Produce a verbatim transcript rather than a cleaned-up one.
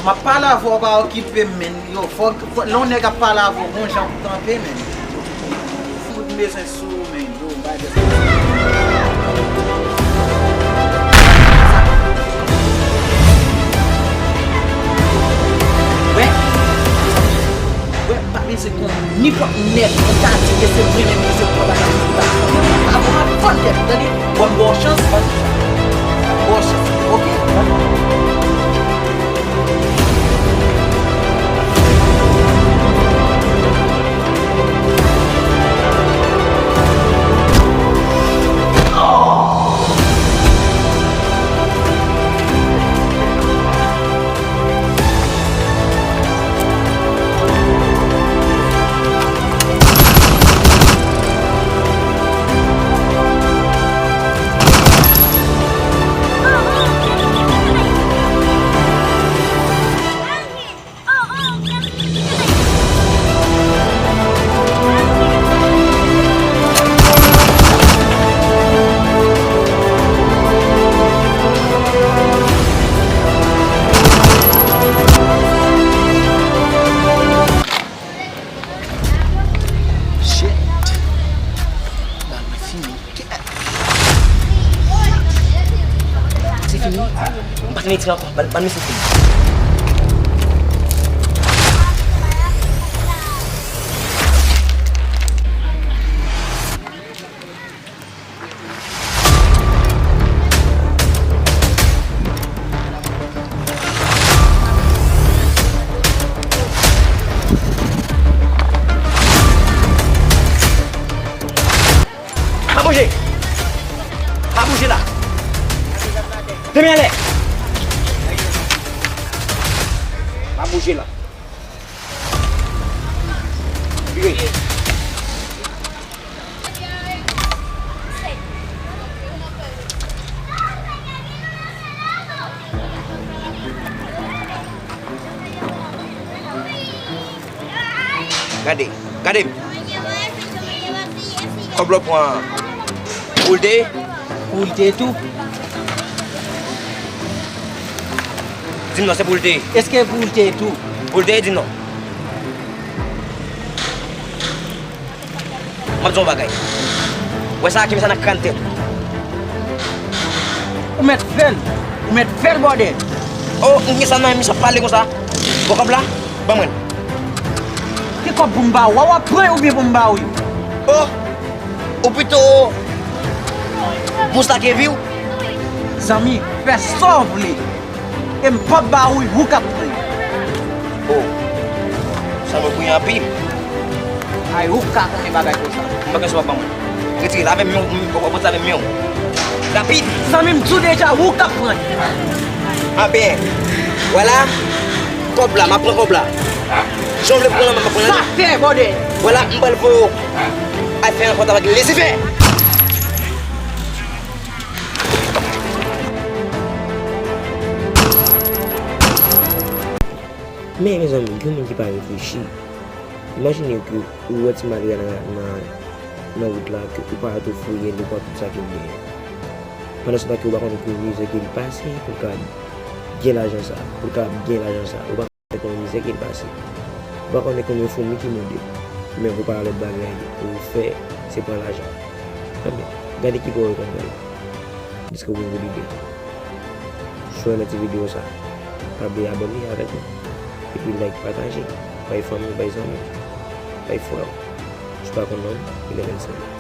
M ap pale avè w, pa okipe m, men. Yo, fòk, fòk, lè yon nèg ap pale avè w, gon jan pou kanpe, men. Fout bezwen sou ou, men. Yo, bay de. Wè. Wè, m pa bezwen konn nenpòt nèg, ou ka di ke se mwen menm ki se pran bagay pou ta. Pa pran fòt tèt, tande? Bon, m ba w chans, ban m chans. M ba w chans, oke? Shit. Bal mwen fini. Se fini? M pa tande ti ankò. Bal, bal mwen se fini. Pa bouje! Pa bouje la! Tè men anlè! Pa bouje la! Vire! Gade, gade m. Kòb la w pran pou l te ye? Pou l te ye tou. Di m non, se pou l te ye. Èske pou l te ye tou? Pou l te ye, di m non. M ap di w yon bagay. Wè sa, kenbe sa nan kràn tèt ou. Ou mèt fè l. Ou mèt fè l, bòdè. Oh, m gen sa nan men m, misye ap pale konsa. Bon, kòb la, ban mwen l. Ki kòb pou m ba ou? W ap pran oubyen pou m ba ou yo? Oh, ou pito mous la ke vi w? Zanmi, fè sa w vle. E m p ap ba ou, ou k ap pran. Oh. Sa mwen priye anpil. Ay, ou ka konnen bagay konsa. M pa gen sou w ap ban mwen. Retire l avè men w, w ap pran sa avè men w. Rapid. Zanmi m di w deja, ou k ap pran. Anben, vwala, kòb la, m ap pran kòb la. Jan w vle pran la, m ap pran la. Sa fè, bòdè. Vwala, m pral voye w al fè rankont avèk Lisifè. Men, mezanmi, gen moun ki pa reflechi. Imajine ke ou wè ti malere a nan, nan, nan wout la, ke ou pa ret ou fouye l, ou pran tout sa ke l genyen. Pandan se tan ke ou pa konnen ki mizè ke l pase pou l ka gen lajan sa, pou l ka gen lajan sa. Ou pa konnen konbyen mizè ke l pase. Ou pa konnen konbyen foumi ki mòde. Men ou pa lòt bagay ou fè, se pran lajan. Anben, gade ki bò ou konn pran l. Diske ou gen gwo lide. Si w renmen ti videyo sa, pa bliye abòne avèk nou. Epi like, pataje. Bay fanmi w, bay zanmi w, bay frè w. Si w pa konn non m, William Ensemble.